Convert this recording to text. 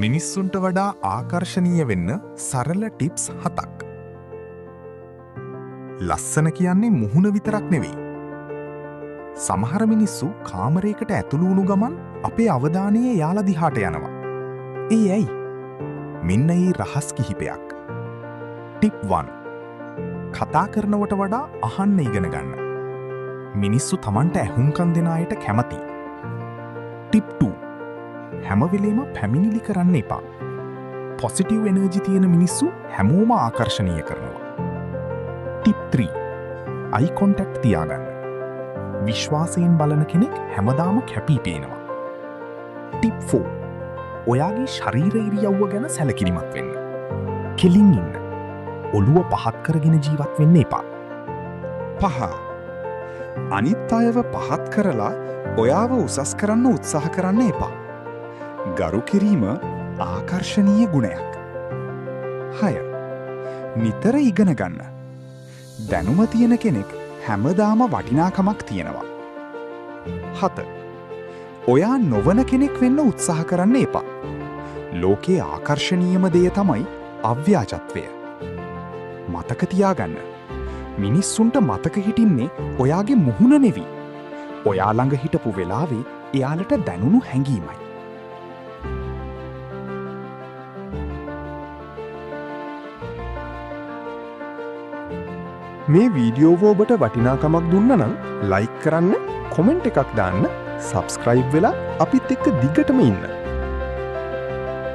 මිනිස්සුන්ට වඩා ආකර්ශනීය වෙන්න සරල ටිප්ස් හතක්. ලස්සන කියන්නේ මුහුණ විතරක් නෙවෙයි. සමහර මිනිස්සු කාමරයකට ඇතුළු වුණු ගමන් අපේ අවධානය එයාලා දිහාට යනවා. ඒ ඇයි? මෙන්න ඒ රහස් කිහිපයක්. ටිප් 1. කතා කරනවට වඩා අහන්න ඉගෙන ගන්න. මිනිස්සු තමන්ට ඇහුම්කන් දෙන අයට කැමතියි. ටිප් 2. හැම වෙලේම පැමිණිලි කරන්න එපා. පොසිටිව් එනර්ජි තියෙන මිනිස්සු හැමෝම ආකර්ෂණීය කරනවා. ටිප් 3. අයි කොන්ටැක්ට් තියාගන්න. විශ්වාසයෙන් බලන කෙනෙක් හැමදාම කැපී පේනවා. ටිප් 4. ඔයාගේ ශරීර ඉරියව්ව ගැන සැලකිලිමත් වෙන්න. කෙලින් ඉන්න. ඔළුව පහත් කරගෙන ජීවත් වෙන්න එපා. 5. අනිත් අයව පහත් කරලා ඔයාව උසස් කරන්න උත්සාහ කරන්න එපා. ගරු කිරීම ආකර්ශනීය ගුණයක්. 6. නිතර ඉගෙන ගන්න. දැනුම තියෙන කෙනෙක් හැමදාම වටිනාකමක් තියෙනවා. 7. ඔයා නොවන කෙනෙක් වෙන්න උත්සාහ කරන්න එපා. ලෝකයේ ආකර්ශනීයම දෙය තමයි අව්‍යාජත්වය. මතක තියාගන්න. මිනිස්සුන්ට මතක හිටින්නේ ඔයාගේ මුහුණ නෙවි. ඔයා ළඟ හිටපු වෙලාවේ එයාලට දැනුණු හැඟීමයි. මේ වීඩියෝව ඔබට වටිනාකමක් දුන්න නම් ලයික් කරන්න, කොමෙන්ට් එකක් දාන්න, සබ්ස්ක්‍රයිබ් වෙලා අපිත් එක්ක දිගටම ඉන්න.